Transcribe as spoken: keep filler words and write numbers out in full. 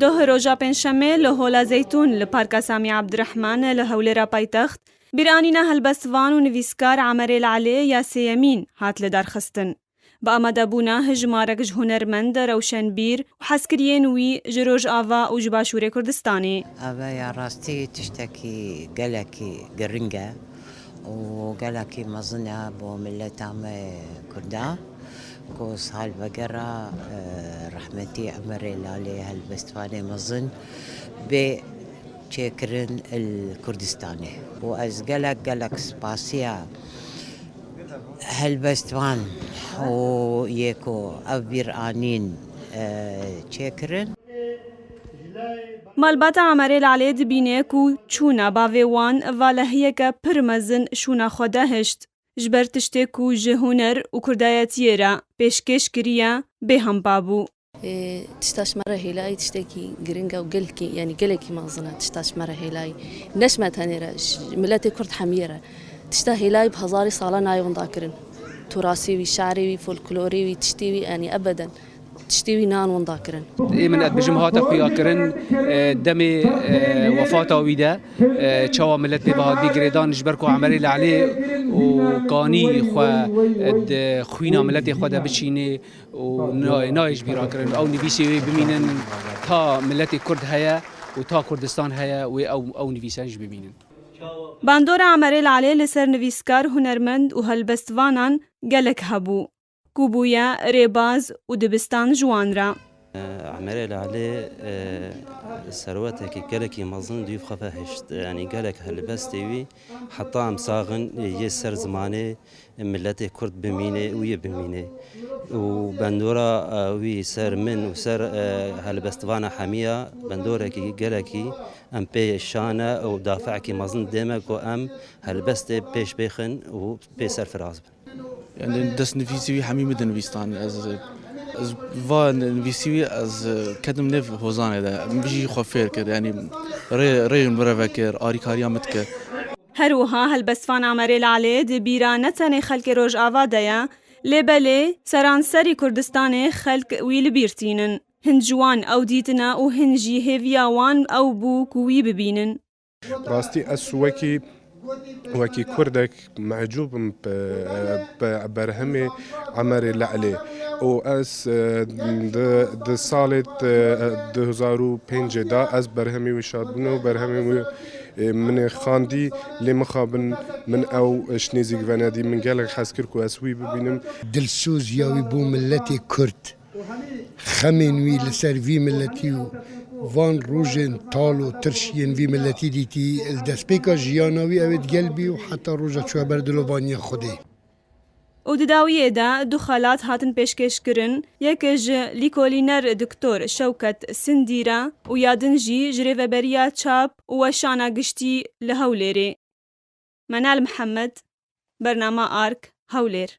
Doh roja Pêncşemê li Hola Zeytûn li Parka Samî Abdirehman li Hewlêra paytext bîranîna helbestvan û nivîskar Emerê Lelê ya sêyemîn hat lidarxistin. Bi amadebûna hejmarek ji hunermend, rewşenbîr û hezkiriyên wî ji Rojava û ji Başûrê Kurdistanê. Eve ya rastî tiştekî gelekî giring e û gelekî mezin e bo mileta me Kurda, ku sal vegera, e, rehmetî Emerê Lalê helbestvanê mezin bê çêkirin li Kurdistanê. Û ez gelek, gelek spasiya helbestvan û yê ku ev bîr anîn, e, çêkirin. Malbata Emerê Lalê dibîne ku çûna bavê wan valehiyeke pir mezin şûna xwe de hişt. Ji ber tiştê ku ji huner û kurdayetiyê re pêşkêş kiriye, bêhempa bû. Ê, tişta ji me re hêlayî tiştekî giring e û gelkî, yanî gelekî mezin e tişta ji me re hêlayî. Ne ji me tenê re, ji miletê Kurd hemiyê re. Tişta hêlayî bi hezarî sala nayê winda kirin. Turasê wî, şarê wî, folklorê wî, tiştê wî, yanî ebeden tiştê wî nan winda kirin. Ê min ez bijim hate xuya kirin, e, demê, e, wefata wî de, e, çawa milet pê ve hatibî girêdan, ji ber ku Emerê Lelê û kanî xwe, e, di xwîna miletê xwe de biçînê û nayê, nayê ji bîra kirin. Ew nivîsê wê bimînin, ta miletê Kurd heye û ta Kurdistan heye, wê ew, ew nivîse jî bimînin. Bandora Emerê Lelê li ser nivîskar, hunermend û helbestvanan gelek hebû, ku bûye rêbaz û dibistan ji wan re. Emerê Lelê, e, serwetekî gelekî mezin dûv xwe ve hişt. Yanî gelek helbestê wî heta em saxin yê ser zimanê miletê Kurd bimîne û yê bimîne. Û bandora, e, wî ser min û ser, e, helbestvana hemiya bandorekî gelekî em pê şan e û dafekî mezin dê me ku em helbestê pêş bêxin û pê serfiraz bin. Yani destnivîsî wî hemî min dinivîstan. Ez, ez va nivîsî wî ez ketim nêv hozanê de. Min jî xwe fêr kir. Yani rê, rê min re vekir, arîkariya min dikir. Her wiha helbestvan Amerê Lalê di bîra ne tenê xelkê Rojava de ye, lê belê seranserî Kurdistanê xelk wî li bîr tînin. Hin ji wan ew dîtine û hin jî hêviya wan ew bû ku wî bibînin. Rastî ez wekî, wekî Kurdek mecûb im bi, bi berhemê Emerê Le'lê û ez, e, di, di salê, e, du hezar û pêncê de ez berhemê wî şad bûne û berhemê wî, e, min ê xandî, lê mixabin min ew ji nêzîk venedî. Min gelek hez kir ku ez wî bibînim. Dilsoziya wî bo miletê Kurd. Xemên wî li ser vî miletî û van rojên tal û tirş yên vî miletî dîtî, li destpêka jiyana wî ew ê digel bî û heta roja çûye ber dilovaniya Xwedê. Û di dawiyê de du xelat hatin pêşkêşkirin, yek ji lîkolîner Doktor Şewket Sindî re û ya din jî ji Rêveberiya Çap û Weşana Giştî li Hewlêrê. Menal Mihemed, Bernama Ark, Hewlêr.